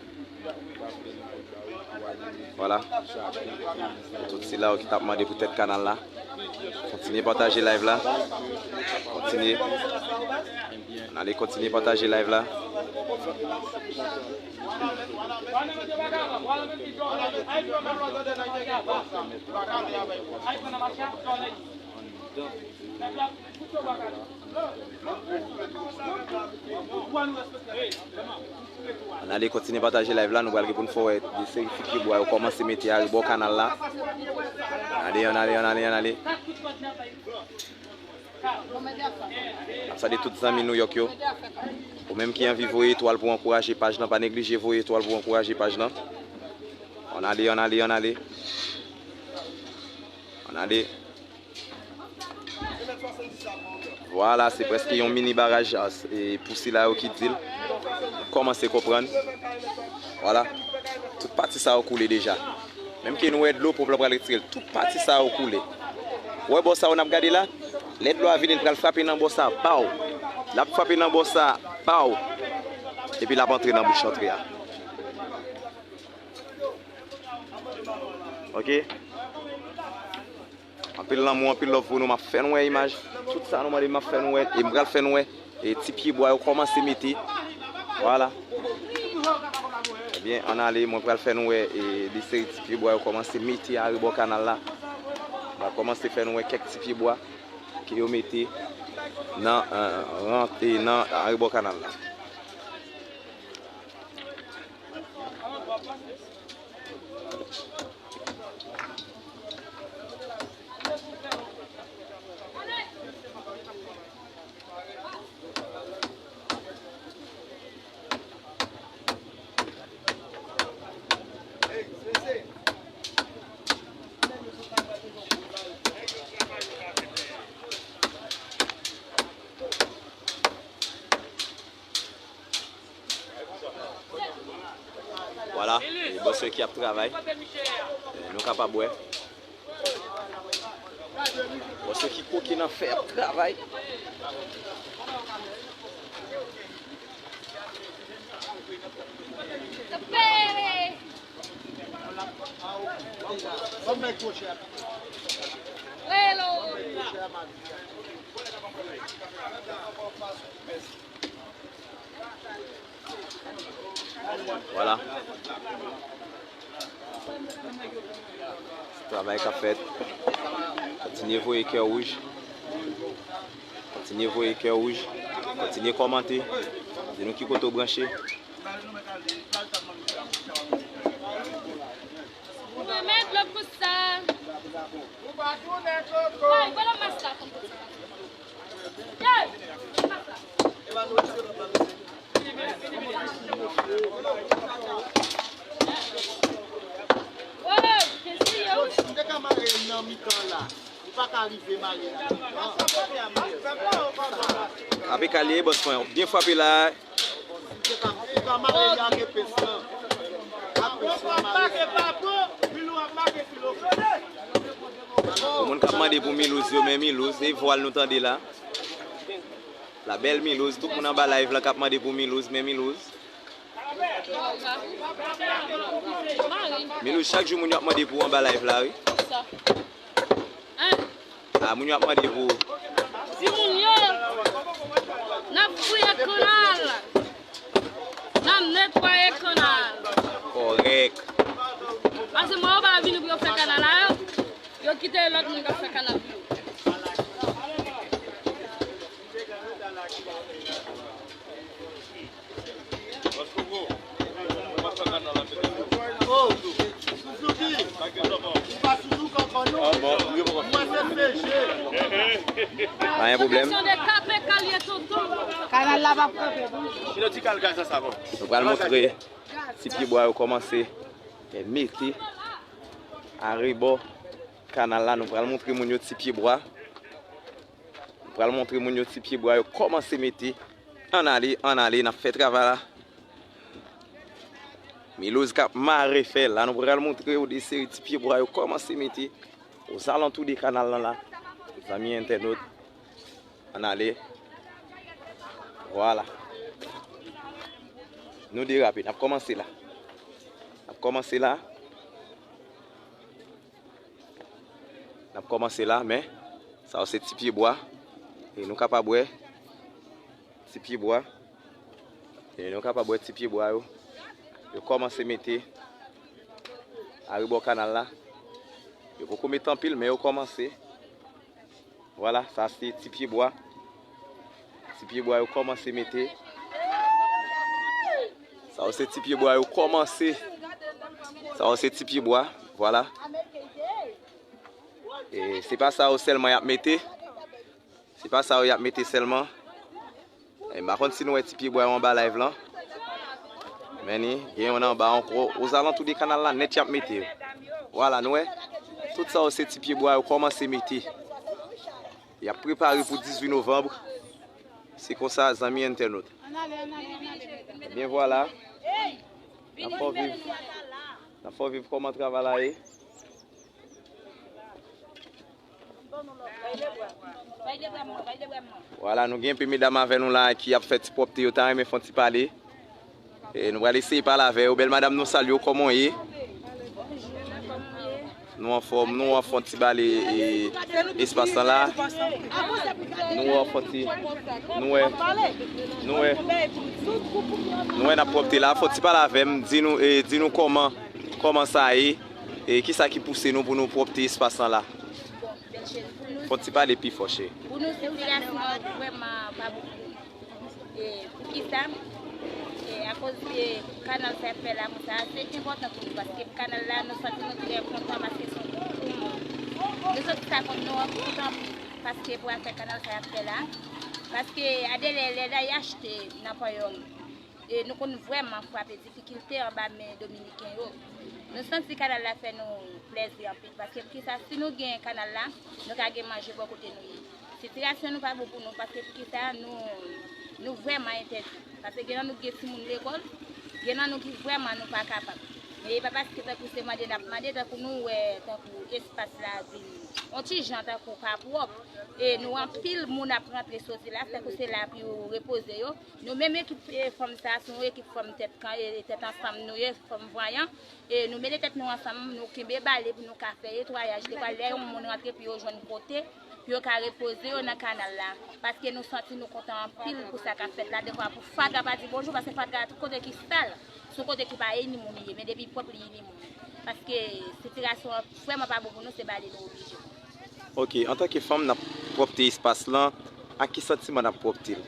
Vwala. Pou tout sila yo ki t ap mande pou tèt kanal la, kontinye pataje live la. Kontinye. Ann ale kontinye pataje live la. Ann ale kontinye pataje live la, nou pral gen pou n fè w wè de seri ti pye bwa yo kòmanse mete arebò kanal la. Ann ale, ann ale, ann ale, ann ale. N ap salye tout zanmi Nouyòk yo. Ou menm ki anvi voye etwal pou ankouraje paj lan, pa neglije voye etwal pou ankouraje paj lan. Ann ale, ann ale, ann ale. Ann ale. Vwala, se prèske yon mini baraj, a, e, pou sila yo ki di l. Kòmanse konprann. Vwala. Tout pati sa yo koule deja. Menm ke nou wè dlo, ponp lan pral retire l. Tout pati sa yo koule. Ou wè bò sa yo n ap gade la? Lè dlo a vini, l pral frape nan bò sa, baw. L ap frape nan bò sa, baw. Epi l ap antre nan bouch antre a. Ok? Anpil lanmou, anpil love pou nou. M ap fè nou wè imaj. Tout sa nou mande m, m ap fè nou wè. E m pral fè nou wè. E ti pye bwa yo kòmanse mete. Vwala. Ebyen, ann ale, mwen pral fè nou wè, e, de seri ti pye bwa yo kòmanse mete arebò kanal la. M pral kòmanse fè nou wè kèk ti pye bwa ke yo mete nan, e, rant, e, nan arebò kanal la. Vwala, e bòs yo ki ap travay. E, nou kapab wè. Bòs yo ki koke nan fè ap travay. Vwala. Travay k ap fèt. Kontinye voye kè wouj. Kontinye voye kè wouj. Kontinye kòmante. Di nou ki kote w branche. Mwen met dlo pou sa. Bay, voye mas la, fanm. Yo, si m te ka mare nan mitan la, ou Pa ka rive mare la. Ape kalye, bòs mwen. Byen frape la. Ou ka mare li ak epens lan. Ak epens lan mare. Moun k ap mande pou Milouz yo, men Milouz, e vwal nou tande la. La belle Milouz, tout moun anba live la k ap mande pou Milouz, men Milouz. Milouz, chak jou moun yo ap mande pou ou anba live la, wi. Ah, moun yo ap mande pou ou. Timoun yo, n ap fouye kanal. N ap netwaye kanal. Kòrèk. Pase mwen yo pa vini pou yo fè kanal la, yo. Yo kite lòt moun k ap fè kanal pou yo. Pa gen pwoblèm. Kanal la p ap kanpe, non. Nou pral montre ti pyebwa yo kòmanse mete arebò kanal la. Nou pral montre moun yo ti pyebwa. Nou pral montre moun yo ti pyebwa yo kòmanse mete. Ann ale, ann ale, n ap fè travay la. Milouz k ap mare fè la. Nou pral montre yo de seri ti pyebwa yo kòmanse mete ozalantou de kanal lan la. Zanmi entènot, ann ale. Vwala. Nou derape, n ap kòmanse la. N ap kòmanse la. N ap kòmanse la, men sa yo se ti pyebwa. E nou kapab wè ti pyebwa. E nou kapab wè ti pyebwa yo. Yo kòmanse mete arebò kanal la. Yo poko mete anpil, men yo kòmanse. Vwala, sa se ti pyebwa. Ti pyebwa yo kòmanse mete. Sa yo se ti pyebwa yo kòmanse. Sa yo se ti pyebwa, vwala. E se pa sa yo sèlman y ap mete. Se pa sa yo y ap mete sèlman. E m pa konn si nou wè ti pyebwa yo anba live lan. Men ni, gen youn anba ankò. Ozalantou de kanal la nèt y ap mete yo. Vwala, nou wè. Tout sa yo se ti pyebwa yo kòmanse mete. Y ap prepare pou dizuit novanm. Se konsa, zanmi entènot. Ebyen vwala. N ap fè w viv, n ap fè w viv kòman travay la ye. Vwala, nou gen enpe medam avè nou la ki ap fè ti pwòpte, yo ta renmen fè yon ti pale. E nou pral eseye pale avè yo. Bèl madanm, nou salye w, kòman w ye? Nou anfòm, nou anfòm, ti bale, e, espas lan la. Nou anfòm ti, nou wè, nou wè, nou wè n ap pwòpte la. Fè yon ti pale avè m, di nou, e, di nou kòman, kòman sa ye, e kisa ki pouse nou pou nou pwòpte espas lan la. Fè yon ti pale pi fò, cheri. Pou nou, sitiasyon an vrèman pa bon pou nou. E, poukisa? E, akoz de kanal sa y ap fè la, konsa, se enpòtan pou nou, paske kanal la, nou santi nou trè kontan, paske se yon gwo poumon. Nou santi sa kont nou an kontan anpil, paske pou afè kanal sa y ap fè la, paske a de lè, lè la y achte nan Panyòl, e, nou konn vrèman frape difikilte anba men Dominiken yo. Nou santi kanal la fè nou plèzi anpil, paske poukisa, si nou gen kanal la, nou ka gen manje bò kote nou ye. Sitiyasyon nou pa bon pou nou, paske poukisa, nou, nou vrèman entèdi. Paske gen nan nou ki gen timoun lekòl, gen nan nou ki vrèman nou pa kapab. Men e pa paske tankou se mande n ap mande, tankou nou wè, tankou espas la vin yon ti jan tankou pa pwòp. E nou anpil moun ap rantre soti la, tankou se la pou yo repoze yo. Nou menm ekip, e, fanm sa, se yon ekip fanm tèt kan, e, tèt ansanm nou ye, fanm vanyan. E nou mete tèt nou ansanm, nou kenbe bale pou nou ka fè netwayaj. Dekwa, lè yon moun rantre pou yo jwenn kote, pou yo ka repoze yo nan kanal la. Paske nou santi nou kontan anpil pou sa k ap fèt la. Dekwa, pou fatra pa di bonjou, paske fatra tout kote ki sal, se yon kote ki pa ini moun li ye, men depi pwòp li ini moun. Paske sitiyasyon an vrèman pa bon pou nou, se bale nou oblije. Ok, antanke fanm, n ap pwòpte espas lan. Ak ki santiman n ap pwòpte l?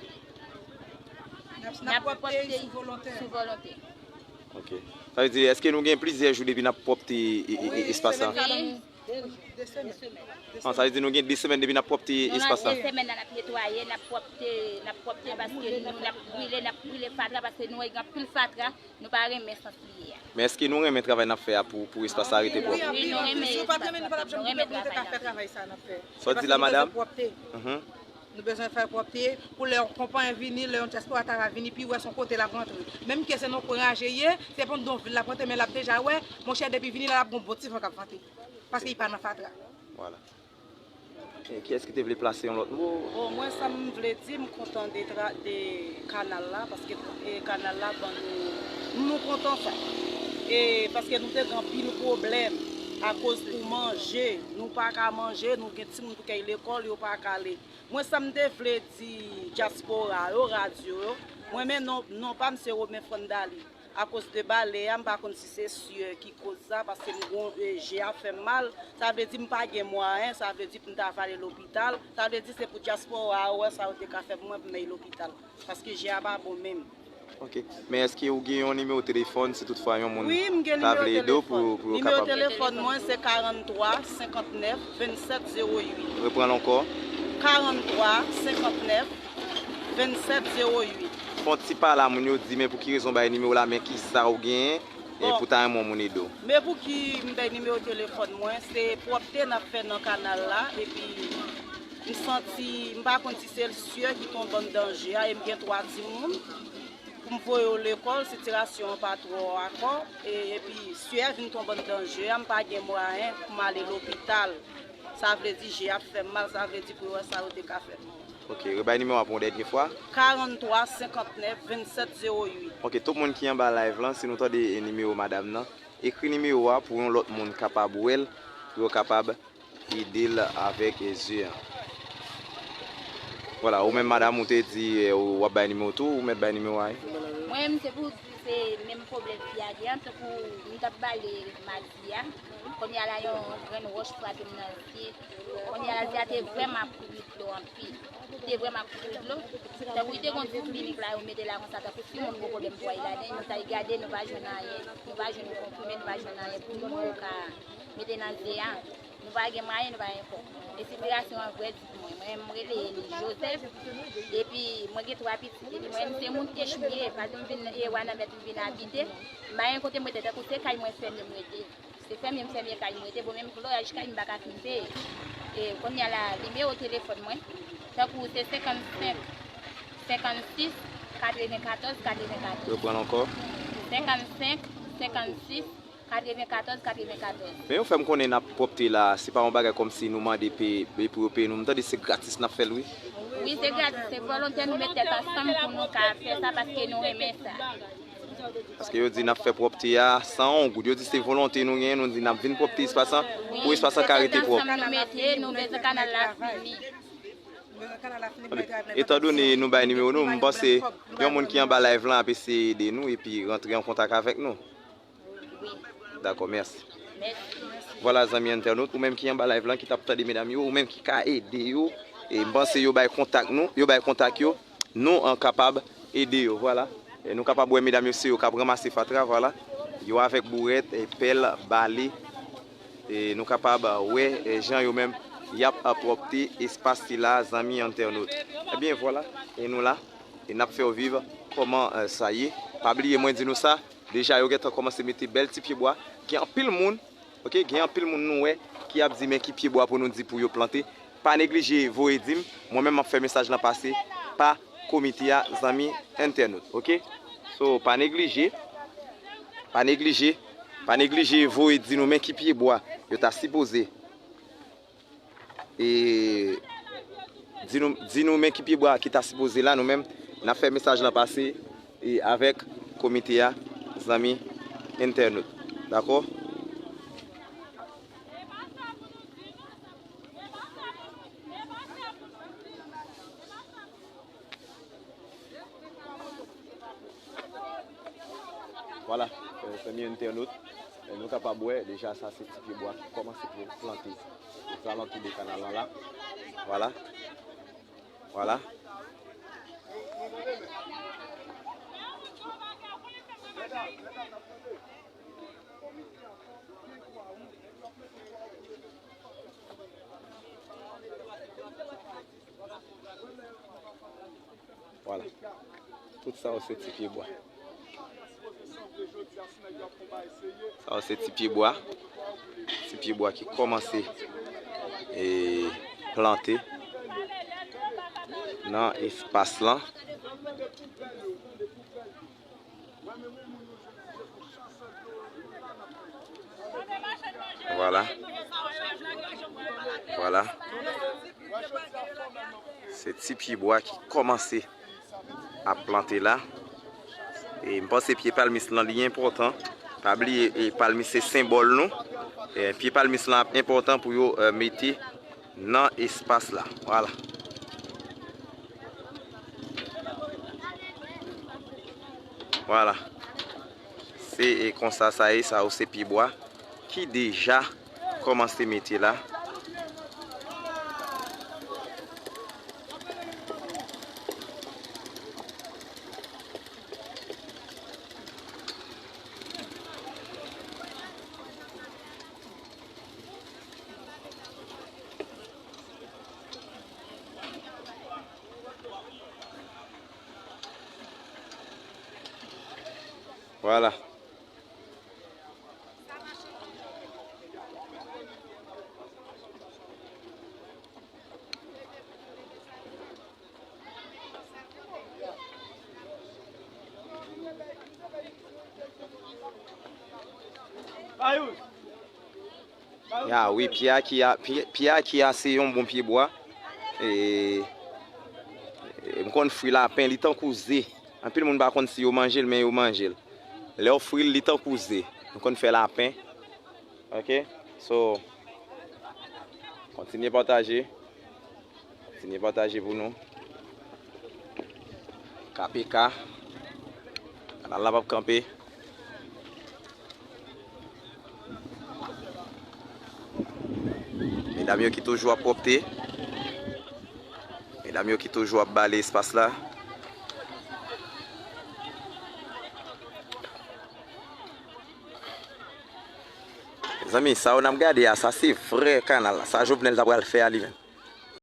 N ap, n ap pwòpte sou volonte. Sou volonte. Ok. Sa vle di, èske nou gen plizyè jou depi n ap pwòpte, e, e, e, espas la? Wi. De semèn. De semèn. Ah, sa vle di nou gen de semèn depi n ap pwòpte espas la? Non, de semèn la n ap netwaye, n ap pwòpte, n ap pwòpte paske nou, n ap brile, n ap brile fatra paske nou wè gen anpil fatra, nou pa renmen sans li ye a. Men èske nou renmen travay n ap fè a pou, pou espas la rete pwòp? Wi, nou renmen espas la. Si w pa t renmen, nou pa t ap janm kite pou nou te ka fè travay sa n ap fè. Sa w di la, madanm? Mhm. Nou bezwen fè pwòpte pou lè yon konpayi vini, lè yon dyaspora ta va vini, pi wè se yon kote l ap rantre. Menm ke se nan kwen raje ye, se pa yon vil l ap rantre, men l ap deja wè, monchè, depi vini la, l ap gon bon ti van k ap vante. Paske li pa nan fatra. Vwala. E kiyès ki te vle plase yon lòt mo? Bon, mwen, sa m vle di, m kontan de tra-, de kanal la, paske, e, kanal la ban nou, nou kontan sa. E paske nou te gen anpil pwoblèm akoz pou manje, nou pa ka manje, nou gen timoun pou k al lekòl, yo pa ka ale. Mwen, sa m te vle di dyaspora yo, radyo yo, mwen, men non, non pa m se Romain Frandali. Akoz de bale a, m pa konn si se syè ki koz sa, paske m gon, e, je a fè m mal. Sa vle di m pa gen mwayen, sa vle di pou m ta va ale lopital. Sa vle di se pou dyaspora a wè sa yo te ka fè pou mwen pou m al lopital. Paske je a pa bon menm. Ok. Men èske ou gen yon nimewo telefòn si toutfwa yon moun ta vle ede w pou, pou yo kapab? Wi, m gen nimewo telefòn. Nimewo telefòn mwen se karant twa, senkant nèf, vennsèt, zewo uit. Reprann ankò. Karant twa, senkant nèf, vennsèt, zewo uit. Fè yon ti pale a moun yo, di men pou ki rezon w bay nimewo la, men ki sa w genyen, e pou ta renmen yon moun ede w. Men pou ki m bay nimewo telefòn mwen, se pwòpte n ap fè nan kanal la, epi m santi, m pa konn si se syè ki tonbe anndan je a, e m gen twa timoun pou m voye yo lekòl, sitirasyon an pa twò akò, e, epi syè a vin tonbe anndan je a, m pa gen mwayen pou m ale lopital. Sa vle di je a ap fè m mal, sa vle di pou yo wè sa yo te ka fè pou mwen. Ok, rebay nimewo a pou yon dènye fwa. Karant twa, senkant nèf, vennsèt, zewo uit. Ok, tout moun ki anba live lan, si nou tande, e, nimewo madanm nan, ekri nimewo a pou yon lòt moun kapab wè l, pou yo kapab ede l avèk, e, je an. Vwala, ou menm madanm, ou te di, e, w ap bay nimewo tou, ou mèt bay nimewo a wi. Mwen menm, se pou di se menm pwoblèm fi a gen an, tankou m t ap bale madi a, kounye a la yon grenn wòch frape m nan zye. Kounye a la, zye a te vrèman ap kouri dlo anpil. Li te vrèman ap kouri dlo. Tankou li te gon ti klinik la, yo mete la konsa, tankou si moun gon pwoblèm pou al ladan, nou t al gade, nou pa jwenn anyen. Nou pa jwenn konprime, nou pa jwenn anyen pou nou, pou yo ka mete nan zye a. Nou pa gen mwayen, nou pa gen kòb. E sitirasyon an vrè di pou mwen. Mwen, m rele Eli Joseph. Epi, mwen gen twa pitit. Epi, mwen, m se moun Kech m ye. Paske m vin, e, Wanament, m vin abite. M pa gen kote m rete. Tankou se kay mwen fèmen m rete. Se fèmen m fèmen kay mwen rete. Bon, menm lwayaj kay m pa ka fin peye. E, kounye a la, nimewo telefòn mwen. Tankou se senkannsenk, senkannsis, katrevenkatòz, katrevenkatòz. Reprann ankò. Senkannsenk, senkannsis, katrevenkatòz, katrevenkatòz. Men yo fè m konnen n ap pwòpte la, se pa yon bagay kòmsi nou mande pe-, pe-, pou yo peye nou. M tande se gratis n ap fè l, wi. Wi, se gratis, se volontè, nou met tèt ansanm pou nou ka fè sa paske nou renmen sa. Paske yo di n ap fè pwòpte a san yon goud. Yo di se volonte nou genyen, nou di n ap vin pwòpte espas lan, pou espas lan ka rete pwòp. Wi, se tèt ansanm nou mete, nou bezwen kanal la fini. Etandone nou bay nimewo nou, m panse yon moun ki anba live lan ap eseye ede nou epi rantre an kontak avèk nou. Wi. Dakò, mèsi. Mèsi. Vwala, zanmi entènot, ou menm ki anba live lan, ki t ap tande medam yo, ou menm ki ka ede yo, e m panse yo bay kontak nou, yo bay kontak yo, nou an kapab ede yo, vwala. E nou kapab wè medam yo, se yo k ap ranmase fatra, vwala. Yo avèk bourèt, e pèl, bale, e nou kapab wè, e jan yo menm y ap pwòpte espas sila, zanmi entènot. Ebyen, vwala, e nou la, e n ap fè w viv kòman, e, sa ye. Pa bliye, mwen di nou sa, deja yo gentan kòmanse mete bèl ti pyebwa. Gen anpil moun, ok, gen anpil moun nou wè ki ap di men ki pyebwa pou nou di pou yo plante. Pa neglije voye di m, mwen menm m ap fè mesaj lan pase pa komite a, zanmi entènot, ok? So, pa neglije, pa neglije, pa neglije voye di nou men ki pyebwa yo ta sipoze. E di nou, di nou men ki pyebwa ki ta sipoze la, nou menm, n ap fè mesaj lan pase, e avèk komite a, zanmi entènot. Dakò? Vwala, e, zanmi entènot, e, nou kapab wè deja sa se ti pyebwa ki kòmanse pou plante ozalantou de kanal lan la. Vwala. Vwala. Vwala. Tout sa yo se ti pyebwa. Sa yo se ti pye bwa. Ti pye bwa ki kòmanse, e, plante nan espas lan. Vwala. Vwala. Se ti pye bwa ki kòmanse ap plante la. E m panse pye palmis lan li enpòtan. Pa bliye, e, palmis se senbòl nou. E, pye palmis lan ap enpòtan pou yo, e, mete nan espas la. Vwala. Vwala. Se, e, konsa sa ye, sa yo se pye bwa ki deja kòmanse mete la. Vwala. Ya, wi, pye aki a, pye, pye aki a se yon bon pye bwa. E, e, m konn fri lapen, li tankou ze. Anpil moun pa konn si yo manje l, men yo manje l. Lè w fri l, li tankou ze. M konn fè lapen. Ok? So, kontinye pataje. Kontinye pataje pou nou. K P K. Kanal la p ap kanpe. Medam yo ki toujou ap pwòpte. Medam yo ki toujou ap bale espas la. Mezanmi, sa yo n ap gade a, sa se vrè kanal la. Sa Jovenel ta pral fè a li menm.